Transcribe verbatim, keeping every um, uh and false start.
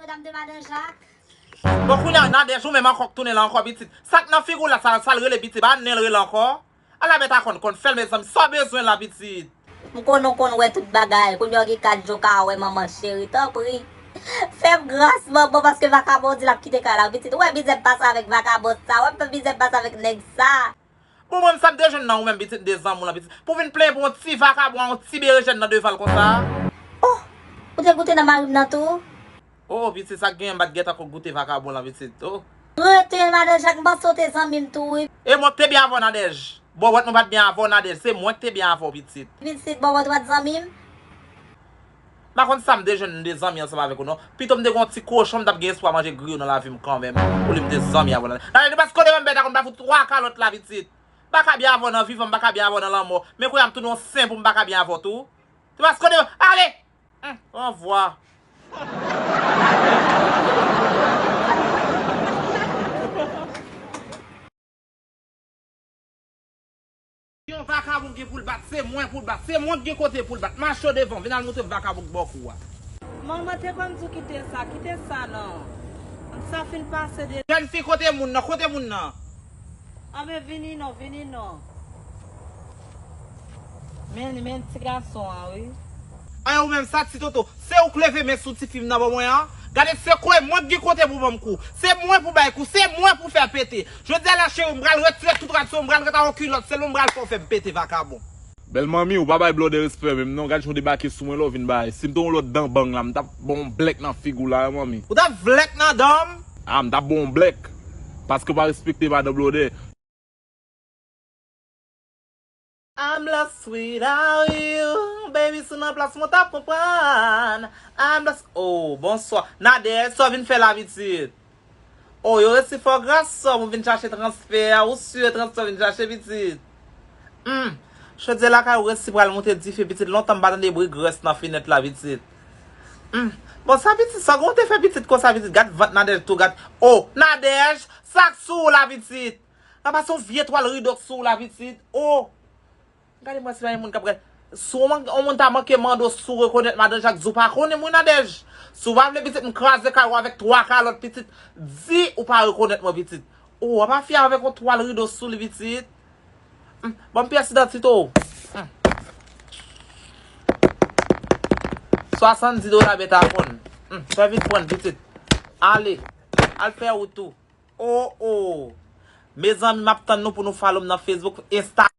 Medam de Madan Jak. Bon, kounye a, Nadège, ou menm ankò k tounen la ankò, pitit. Sa k nan figi w la, sa, sa l rele, pitit? Pa nen l rele ankò. Ala bèt a kòn, kòn fè l, mezanmi. Sa w bezwen la, pitit? M konnen w konn wè tout bagay. Kounye a w gen kat jou w ka wè manman cheri. Tanpri, fè m gras, manman, paske vakabon di l ap kite kay la, pitit. Ou wè mizè m pase avèk vakabon sa. Ou wè mizè m pase avèk nèg sa. Bon, mwen, sa m te jwenn nan ou menm, pitit, m te zanmi w lan, pitit. Pou w vin plenyen pou yon ti vakabon, yon ti berejèn nan devan l konsa. Oh, ou te goute nan mari m nan tou? Oh, pitit, sa k genyen, m pa t gentan ko goute vakabon lan, pitit. Oh. Rete, Madan Jak, m panse w te zanmi m tou, wi. E mwen k te byen avè w, Nadège. Bòbòt mwen pa t byen avè w, Nadège. Se mwen k te byen avè w, pitit. Pitit, Bòbòt pa t zanmi m? M pa konn sa m te jwenn m te zanmi ansanm avèk ou non. Pito m te gon ti kochon, m t ap gen espwa manje griyo nan lavi m kanmenm. Olye m te zanmi avè w, Nadège. Nadège, depaske kote mwen m bèt a konn pa fout twa kalòt la, pitit. M pa ka byen avè w nan vivan, m pa ka byen avè w nan lanmò. Men kounye a m tounen yon sen pou m pa ka byen avè w tou. Depaske kote mwen, ale! Hum, ranvwa. Yon vakabon gen pou l bat, se mwen pou l bat. Se mwen ki gen kote pou l bat. Mache devan, vin al montre m vakabon k bò kou a. Manman te konn di w kite sa, kite sa non. Sa fin pase de. Jèn fi, kote moun nan? Kote moun nan? Anben vini non, vini non. Men, men ti gason an, wi. Ay, ou menm sa, ti toto. Se ou k leve men sou tifi m nan ban mwen an? Gade, se kwe mwen k gen kote pou ban m kou. Se mwen pou bay kou, se mwen pou fè pete. Jodi a la, cheri, m pral retire tout rad sou ou, m pral ret ak yon kilòt, se l ou m pral fè w fè m pete, vakabon. Bèl manmi, ou pa bay blòdè respè menm non. Gad jan w debake sou mwen la w vin bay. Si m te yon lòt dan bang la, m t ap ba w yon blèk nan figi w la, wi, manmi. Ou t ap vlèk nan dan m? Ah, m t ap ba w yon blèk. Paske w pa respekte madan blòdè. I'm lost without you, baby, si w nan plas mwen w t ap konprann. I'm lost. Oh, bonswa. Nadège, sa w vin fè la, pitit? Oh, yo resi fè w gras, sè m, ou vin chache transfè a, ou si transfè w vin chache, pitit? Hmm. Chodyè lakay ou resi pral moute dife, pitit. Lontan m pa tande bri grès nan fenèt la, pitit. Hmm. Bon, sa pitit, sa gon te fè pitit konsa, pitit? Gad vant Nadège tou, gad. Oh, Nadège, sa k sou ou la, pitit? Nan pase yon vye twal rido k sou ou la, pitit. Oh! Gade mwen si pa gen moun k ap gade. Si yon moun, yon moun ta manke mande w si w rekonèt Madan Jak, di w pa konnen m wi, Nadège. Si w pa vle pitit m kraze kay ou avèk twa kalòt, pitit, di ou pa rekonèt mwen, pitit. Ou, w ap afye avèk yon twal rido sou li, pitit. Hmm, ban m pyès idantite w. Hmm. Swasanndis dola bèt a kòn. Hmm, fè vit pran l, pitit. Ale, al fè wout ou. Oh, oh. Mezanmi, m ap tann nou pou nou follow m nan Facebook, Insta.